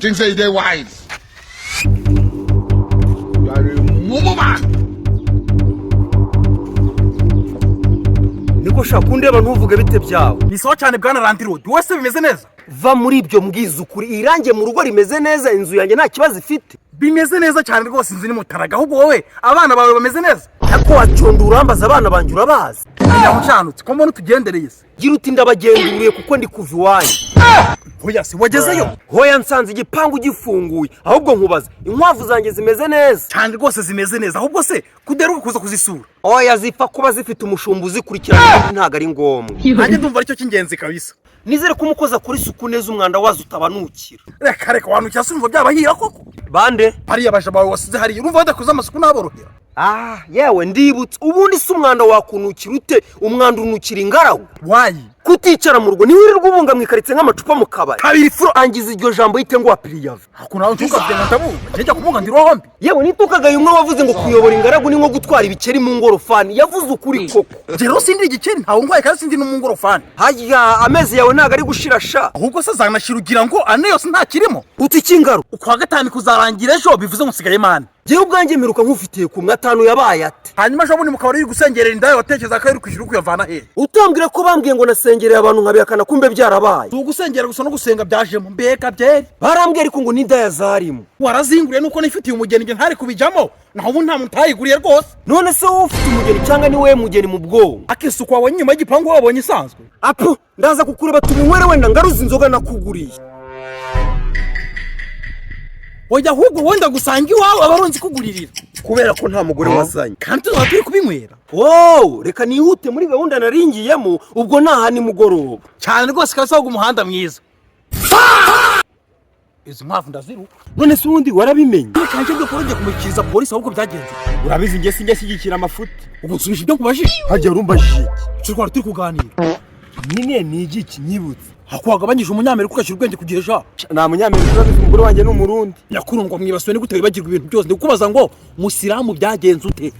Think say they wise. You are a mumu man. Niko ushaka kundeba, ntuvuge, bite byawe? Ni sawa cyane, bwana landlord. Wese bimeze neza. Va muri ibyo, mbwiza ukuri, irange mu rugo rimeze neza, inzu yanjye nta kibazo ifite? Bimeze neza cyane rwose, inzu ni mutaraga. Ahubwo wowe, abana bawe bameze neza? Ariko waconda urambaza abana banjye, urabazi. Aho ncanutse ko mbona utugendereye se? Gira uti ndabagenduriye kuko ndi kuva iwanyu. Hoya se, wagezeyo? Hoya, nsanze igipangu gifunguye. Ahubwo nkubaza, inkwavu zanjye zimeze neza? Cyane rwose, zimeze neza. Ahubwo se kuderuka kuza kuzisura? Oya, zipfa kuba zifite umushumba uzikurikirana, ubundi ntabwo ari ngombwa. Nanjye ndumva aricyo cy'ingenzi kabisa. Nizere ko umukozi akora isuku neza, umwanda wazo utabanukira. Reka reka, wanukira se? Urumva byabahira koko? Bande? Hariya baja bawe wasize hariya, urumva badakoze amasuku naborohera? Ah yewe, ndibutse. Ubundi se umwanda wakunukira ute? Umwanda unukira ingaragu. Wayi. Kuticara mu rugo, niwirirwa ubunga mwikaritse nk'amacupa mu kabari. Kabiri furo. Angiza iryo jambo yite ngo wapiriyave. Hakuno nawe ntukavuge ngo ndabumva, njya kubunga ndi rohombi. Yewe, nitukagaye umwe wavuze ngo kuyobora ingaragu ni nko gutwara ibikeri mu ngorofani, yavuze ukuri koko. Njye rero sindi igikeri, ntawe ngwaye, kandi sindi no mu ngorofani. Haya, amezi yawe ntabwo ari gushira sha. Ahubwo se zanashira ugira ngo ane yose ntakirimo? Uti ikingaro? Ukwa gatanu kuzarangira ejo, bivuze ngo nsigaye mane. Njyewe ubwanjye mperuka nkufitiye kumwe atanu, yabaye ate? Hanyuma ejo bundi mu kabari uri gusengerera indaya, watekereza ko ari kwishyura kuyavana hehe? Utambwira ko bambwiye ngo nasengereye abantu nkabihakana, kumbe byarabaye. Si ugusengera gusa, no gusenga byajemo, mbega byeri. Barambwiye ariko ngo n'indaya zarimo. Warazinguriye nuko nifitiye umugeni, njye ntari kubijyamo, naho ubu nta muntu utayiguriye rwose. None se wowe ufite umugeni cyangwa ni wowe mugeni mu bwonko? Akisuku wabonye inyuma y'igipangu wabonye isanzwe. Apu, ndaza kukureba tubinywere, wenda ngaruza inzoga nakuguriye. Wajya ahubwo wenda gusanga iwawe abaronzi kuguririra. Kubera ko nta mugore wazanye. Kandi tuzaba turi kubinywera. Wowe reka nihute muri gahunda naringiyemo, ubwo ntaha nimugoroba. Cyane rwose kabisa, ahubwo umuhanda mwiza, izi nkwavu ndaziruka. None se ubundi warabimenye? Reka njye byo kujya kumushyikiriza polisi. Ahubwo byagenze? Urabizi, njye sinjya shyigikira amafuti. Ubwo nsubije ibyo nkubajije. Hajya urumbajije iki? Icyo twari turi kuganira. Nyine ni igiki? Nyibutse. Hako wagabanyije umunyamerika ugashyira ubwenge ku gihe ja. Nta munyamerika, urabizi umugore wanjye ni Umurundi. Nyakurundwa mwibasiwe, ni gute wibagirwa ibintu byose? Ndikubaza ngo musilamu byagenze ute?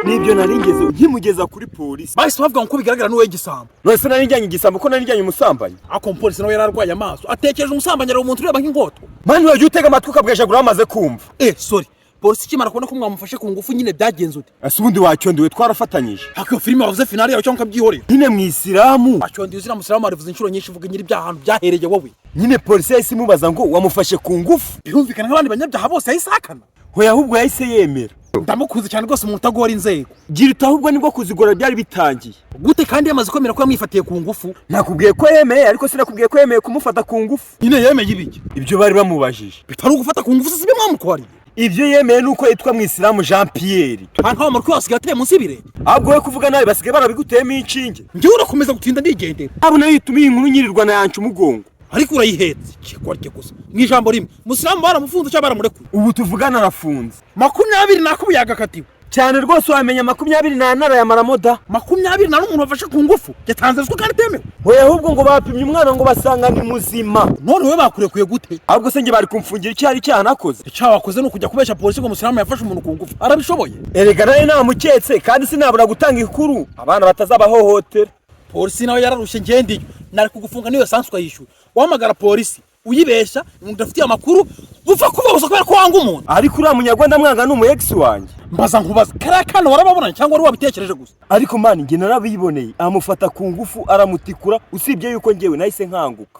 Nibyo naringeze nkimugeza kuri polisi. Bahise bavuga ngo uko bigaragara n'uwe gisambo. None se nari njyanye igisambo ko nari njyanye umusambanyi? Ako umupolisi nawe yari arwaye amaso, atekereje umusambanyi areba umuntu ureba nk'ingoto. Man, wajya utega amatwi ukabwejagura wamaze kumva. Eh, sorry. Polisi ikimara kubona ko mwamufashe ku ngufu nyine, byagenze ute? Ese ubundi wacyondiwe, twarafatanyije. Hako iyo filime wavuze finale yawe cyangwa ukabyihorera? Nyine mu isilamu. Wacyondiye uzira musilamu, arivuze inshuro nyinshi, uvuga nyiri bya hantu byahereye wowe. Nyine polisi yahise imubaza ngo wamufashe ku ngufu? Birumvikana, nk'abandi banyabyaha bose yahise ahakana. Hoya, ahubwo yahise yemera. Ndamukunze cyane rwose, umuntu utagora inzego. Gira uti ahubwo nibwo kuzigora byari bitangiye. Gute kandi yamaze kwemera ko yamwifatiye ku ngufu? Nakubwiye ko yemeye, ariko sinakubwiye ko yemeye kumufata ku ngufu. Nyine yemeye ibiki? Ibyo bari bamubajije. Bitari ugufata ku ngufu, si byo mwamutwariye? Ibyo yemeye ni uko yitwa Mwisilamu Jean Pierre. Nta nkaho amarwi wasigaye ateye munsi y'ibirenge. Ahubwo we kuvuga nabi, basigaye barabiguteyemo inshinge. Njyewe urakomeza gutinda, ndigendera. Abo nayo yituma iyi nkuru nyirirwa na yanca umugongo. Ariko urayihetse kigorye gusa. Mu ijambo rimwe, musilamu baramufunze cyangwa baramurekuye? Ubu tuvugana arafunze. 20 nakubu yagakatiwe. Cyane rwose, wamenya 24 arayamaramo da. 24 umuntu wafashe ku ngufu yatanze ruswa kandi itemewe. Hoya, ahubwo ngo bapimye umwana ngo basanga ni muzima. None we bakurekuye gute? Ahubwo se njye bari kumfungira icyo hari icyaha nakoze? Icyaha wakoze ni ukujya kubeshya polisi ngo musilamu yafashe umuntu ku ngufu. Arabishoboye. Erega nawe namuketse, kandi sinabura gutanga ikuru abana batazabahohotera. Polisi nawe yararushye. Ngendiyo nari kugufunga niyo sansi ukayishyura. Wahamagara polisi uyibeshya, umuntu udafitiye amakuru, upfa kuba gusa kubera ko wanga umuntu. Ariko uriya munyarwanda mwanga ni umu ex wanjye. Mbaza nkubaza, kariya kana warababonanye cyangwa wari wabitekereje gusa? Ariko man, njye narabiboneye, amufata ku ngufu aramutikura, usibye yuko njyewe nahise nkanguka.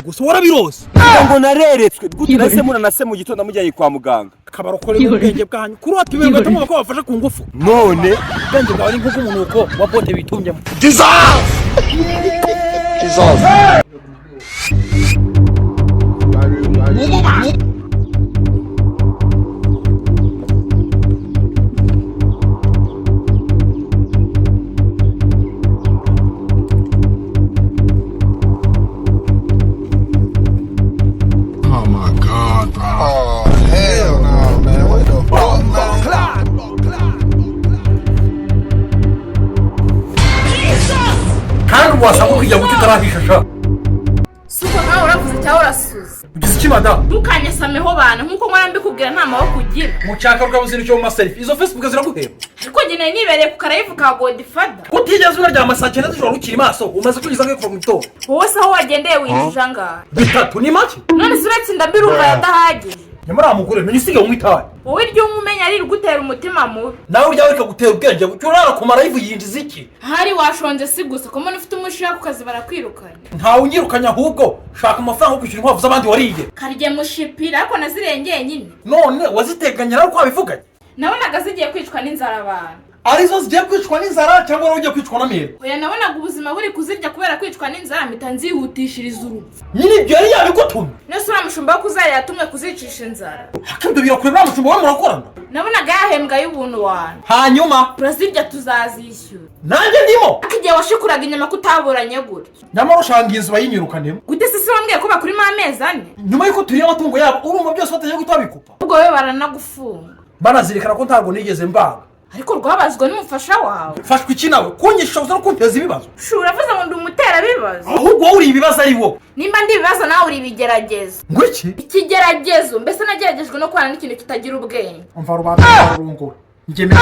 Gusa warabirose? Kugira ngo nareretswe gute, nahise murana se mu gitondo amujyanye kwa muganga. Akabarokore n'ubwenge bwanyu kuri ibintu gatuma ko bafashe ku ngufu. None Ubwenge bwawe ni nk'ubw'umunuko wa bote bitumyemo. Jesus! Jesus! You are a mumu man. Oh my God, bro. Oh, hell no, man. What the fuck, man? Kandi wasanga ukijya gucyo utarahisha sha. Si uko nawe uravuze cyangwa urasuza? Ugize iki, madamu? Ntukanyasameho bana, nk'uko nkora mbikubwira, nta maboko ugira. Mucyaka rwabuze mu maselfie, izo Facebook ziraguheba. Ariko njye nari nibereye ku kalive ka Godfather. Kutigeze unaryama saa 9 z'ijoro ukiri maso, umaze kwigiza nkayo kuva mu gitondo. Wowe se aho wagendeye winjije angahe? Bitatu ni make. None se uretse inda mbi urumva yadahagije? Nyamara wa mugore, menya usigaye unywa itabi. Wowe iryo unywa umenya ari irigutera umutima mubi. Nawe uryawe rikagutera ubwenge buke. Urara ku malive yinjiza iki? Ahari washonje si gusa ko mbona ufite umushiha, ku kazi barakwirukanye? Ntawe unyirukanye, ahubwo shaka amafaranga yo kwishyura inkwavu z'abandi wariye. Karye mushipira, ariko nazirengeye nyine. None waziteganya nawe uko wabivuganye? Nabonaga zigiye kwicwa n'inzara abantu. Arizo zigiye kwicwa n'inzara cyangwa wowe ugiye kwicwa n'amerwe? Oya, nabonaga ubuzima buri kuzirya kubera kwicwa n'inzara, mpita nzihutishiriza urupfu. Nyine ibyo yari yabigutumye? Nese uriya mushumba wo kuzarira yatumwe kuzicisha inzara? Ariko ibyo birakure, uriya mushumba we murakorana? Nabonaga yahembwa y'ubuntu wantu. Hanyuma? Turazirya, tuzazishyura. Nanjye ndimo. Ariko igihe washikuraga inyama kutaburanye gutyo? Nyamara ushanga iyi nzu bayinyirukanemo. Gute se? Si wambwiye ko bakurimo amezi 4? Nyuma y'uko turiye amatungo yabo, urumva byose batangiye guhita babikupa. Ubwo wowe baranagufunga. Banazirikana ko ntabwo nigeze mbanga. Ariko rwabazwa n'umufasha wawe. Mfashwe iki nawe kunyisha gusa no kunteza ibibazo? Shu, uravuze ngo ndi umuterabibazo? Ahubwo wowe uri ibibazo, ari wowe. Nimba ndi ibibazo, nawe uri ibigeragezo. Ngo iki? Ikigeragezo mbese. Nageragejwe no kubana n'ikintu kitagira ubwenge. Umva, rubanda rurongora, njye menya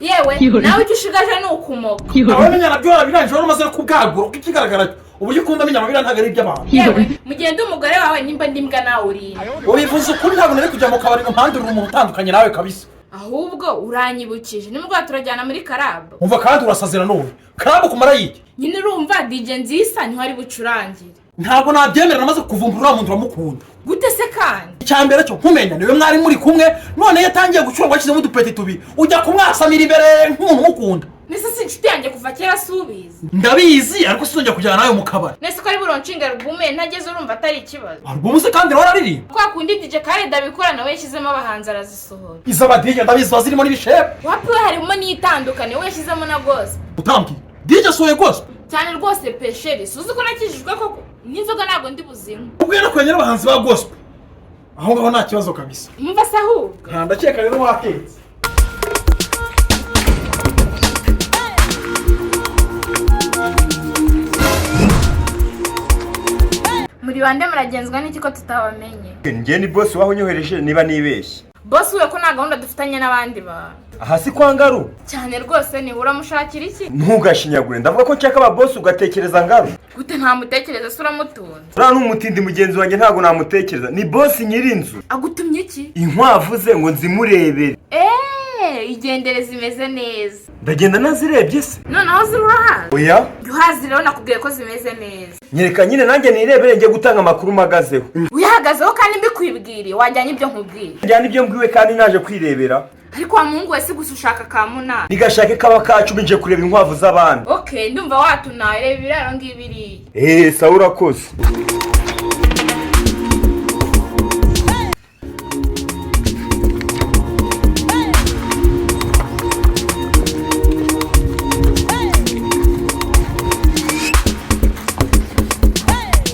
Yewe, nawe icyo ushigaje ni ukumoka. Abamenya nabyo warabirangije, wari umaze no kubwagura, kuko ikigaragara cyo uburyo ukunda amenya amabira ntabwo ari iby'abantu. Yewe, mugende umugore wawe, nimba ndi imbwa nawe uri imbwa. Ubivuze ukuri, ntabwo nari kujya mu kabari ngo mpandurire umuntu utandukanye nawe kabisa. Ahubwo uranyibukije, nimugoroba turajyana muri club. Umva, kandi urasazira none, club kumara yiki? Nyine urumva DJ Nzisa niho ari bucurangire. Ntabwo nabyemera, namaze kuvumbura uriya muntu, uramukunda. Gute se kandi? Icya mbere cyo nkumenya niwe mwari muri kumwe, none iyo atangiye gucuranga washyizemo udupeti tubiri, ujya kumwasamira imbere nk'umuntu umukunda. Nese si inshuti yanjye kuva kera, si ubizi? Ndabizi, ariko sinongera kujyana nawe mu kabari. Nese ko ari buronshinga album ntageze, urumva atari ikibazo? Album se kandi nawe araririmba? Kwa kundi DJ Khaled abikora, nawe yashyizemo abahanzi arazisohora. Izo ba DJ ndabizi, ziba zirimo n'ibishebe. Wapi we, harimo n'itandukanye, we yashyizemo na gospel. Utambwiye DJ asohoye gospel? Cyane rwose pesheri, suzi ko nakijijwe koko, n'inzoga ntabwo ndi buzinywe. Ubwo yanakoranye n'abahanzi ba gospel, aho ngaho nta kibazo kabisa. Mwumva se ahubwo? Nta, ndakeka rero watetse. Muri bande, muragenzwa n'iki ko tutabamenye? Njye ni boss waho unyohereje, niba nibeshye. Boss we ko nta gahunda dufitanye n'abandi bantu. Aha si kwa Ngaru? Cyane rwose, ni uramushakira iki? Ntugashinyagure, ndavuga ko nshaka aba boss ugatekereza Ngaru. Gute ntamutekereza se, uramutunze? Uriya ni umutindi mugenzi wanjye, ntabwo namutekereza, ni boss nyir'inzu. Agutumye iki? Inkwavu ze ngo nzimurebere. Eee, igendere zimeze neza. Ndagenda nazirebye se? Noneho ziri urahazi? Oya. Jya uhazi rero, nakubwiye ko zimeze neza. Nyereka nyine nanjye nirebere, njye gutanga amakuru mpagazeho. Uyahagazeho kandi mbikwibwiriye, wajyanye ibyo nkubwiye. Njyana ibyo mbwiwe kandi naje kwirebera. Ariko wa muhungu we, si gusa ushaka ka munani. Nigashake kaba kacu, nje kureba inkwavu z'abandi. Ok, ndumva watunaye, reba ibiraro ngibiriya. Eee, sawa, urakoze.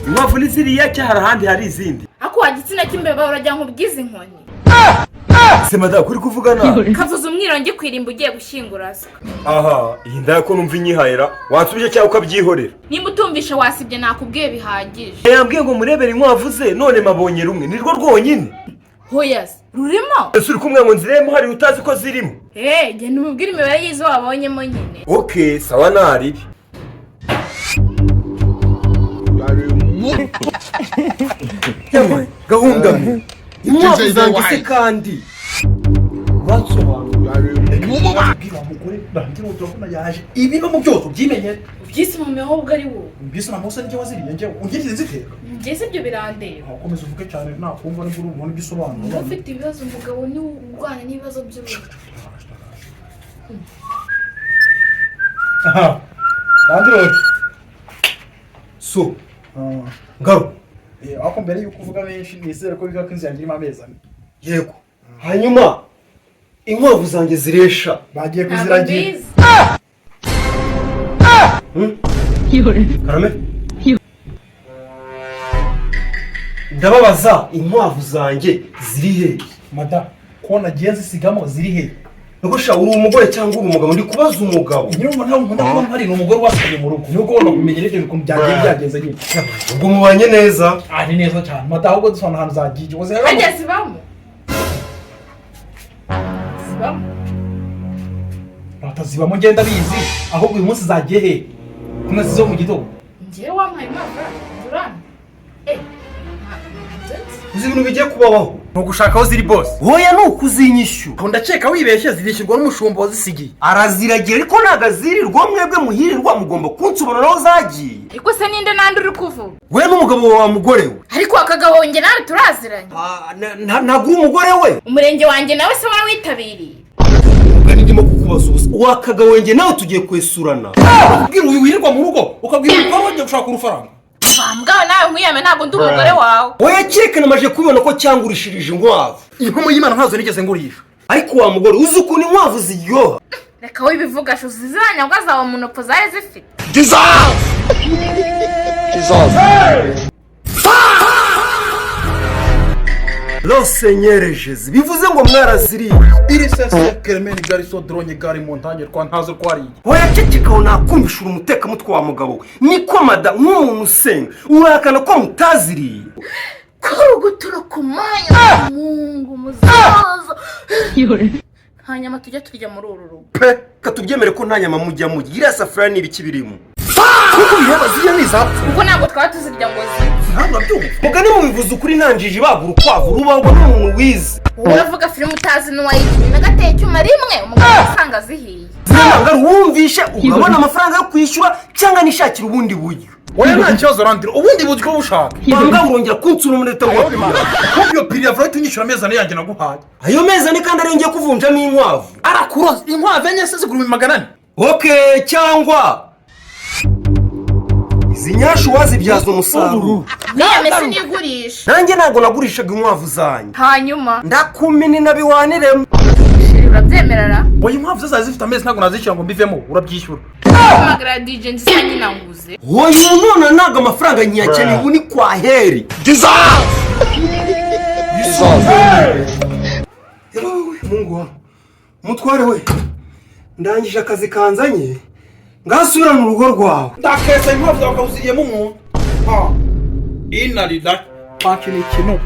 Inkwavu ni ziriya cyangwa hari ahandi hari izindi? Ako wa gitsina cy'imbeba, urajya nkubwize inkoni. Se madamu, kuri kuvuga nabi? Kavuze umwirongi kwirimba ugiye gushyingura swa. Aha, iyi ndaya ko numva inyihayira, wansubije cyangwa ukabyihorera? Nimba utumvishe wasibye, nakubwiye bihagije. Yambwiye ngo murebere inkwavu ze, none mabonye rumwe, nirwo rwonyine? Hoya se, rurimo. Ese uri kumwe ngo nziremo hari utazi ko zirimo? Eee, genda umubwire imibare y'izo wabonyemo nyine. Ok, sawa, naribi. Yewe gahunda mbi, inkwavu zanjye se kandi uransobanura? Abwira wa mugore rangira ubu turabona yaje, ibibamo byose ubyimenyere. Ubyise mu ahubwo ari wowe. Mbese na njye waziriye, njyewe ungeze nziteka? Njye ibyo birandeba. Aho komeza uvuge cyane, nakumva nibwo uri bubone ibyo usobanura. Niba ufite ibibazo, umugabo niwe urwana n'ibibazo by'urugo. Aha landlord. So Ngaru. Ariko mbere y'uko uvuga menshi, nizere ko biga ko inzu yanjye irimo amezi 4. Yego, hanyuma inkwavu zanjye ziresha? Bagiye Ntabwo kuziragira. mbizi. Karame, ndababaza, inkwavu zanjye ziri he? Madamu, ko nagiye nzisigamo, ziri he? Niko sha, uri umugore cyangwa uri umugabo? Ndi kubaza umugabo. Nyirumva ntabwo nkunda kuba mpari, ni umugore wasigaye mu rugo, niwe ugomba kumenya n'ibyo bintu byagiye byagenze nyine. Ubwo mubanye neza? Ah, ni neza cyane madamu, ahubwo dusobanura ahantu zagiye uzi. Hajya zibamo, zibamo. Batazibamo, ngenda bizi. Ahubwo uyu munsi zagiye he kumwe zo mu gitondo? Njyewe wampaye amafaranga urana eh. Uzi ibintu bigiye kubabaho? Ni ugushaka aho ziri, bose. Hoya, ni ukuzinyishyura. Aho ndakeka wibeshye, zirishyurwa n'umushumba wazisigiye. Araziragira ariko ntabwo azirirwa. Mwebwe muhirirwa mugomba kunsobanurira aho zagiye. Ariko se ninde nande uri kuvuga? We n'umugabo wawe wa mugore we. Ariko akagabo njye nawe turaziranye? Ah, ntabwo uri umugore we? Umurenge wanjye nawe se warawitabiriye? Ubwo ndimo kukubaza ubusa, wakagabo njye nawe tugiye kwesurana. Ubwira uyu wirirwa mu rugo, ukabwira umukobwa wagiye gushaka urufaranga. Mbwawe nawe nkwiyame, ntabwo ndi umugore wawe. Wowe kerekana, amaze kubibona ko cyangurishirije inkwavu. Inkomo y'Imana, ntazo nigeze ngurisha. Ariko wa mugore, uzi ukuntu inkwavu ziryoha? Reka wibivuga shuzi, ziriya nyabwa zawe mu nopfo zari zifite. Jesus! Jesus! Le Seigneur Jésus, bivuze ngo mwaraziriye. Iri sese keremeni gari so dronye gari montagne twa ntazo twariye. Wowe ceceka, nakumvishura umutekamutwe wa mugabo we. Niko mada, nk'umuntu usenga urahakana ko mutaziriye? Kurugutura ku mwanya mungu muzaza, nta nyama tujya turya muri uru rugo. Pe, katubyemere ko nta nyama mujya murya. Iriya safuriya ni ibiki birimo? Kuko bireba ziriya ni izapfuye. Kuko ntabwo twaba tuzirya ngo zipfe. Ntabwo urabyumva. Mugani mubivuze ukuri, nta njiji bagura urukwavu rubangwa n'umuntu wize. Wowe uravuga filime utazi n'uwayikinnye, nagateye icyuma rimwe umugabo asanga zihiye. Ziriya wumvishe, urabona amafaranga yo kwishyura cyangwa nishakira ubundi buryo? Wowe nta kibazo randira, ubundi buryo bushaka. Wanga urongera kunsura umunota ngo Kuko iyo piri ya vuba unyishyura amezi 4 yanjye naguhaye. Ayo mezi 4 kandi arengeye kuvunjamo inkwavu. Arakuroza, inkwavu enye se zigura 400,000? Okay, cyangwa izi nyashu wazibyaza umusaruro. Niyame, sinigurisha. Nanjye ntabwo nagurishaga inkwavu zanjye. Hanyuma Ndakumini nabiwaniremo. Chéri, urabyemerera? Oya, inkwavu zo zari zifite amezi, ntabwo nazishyura ngo mbivemo, urabyishyura. Hamagara DJ nzisa nyina nguze. Wowe none ntabwo amafaranga nyiyakeneye, ubu ni kwa heri. Jesus! Jesus! Yewe Mungu wa mutware we, ndangije akazi kanzanye, ngasubirane urugo rwawe. Ndakesa inkwavu zawe ukawuziriyemo umuntu ha inarira paki ni ikintu.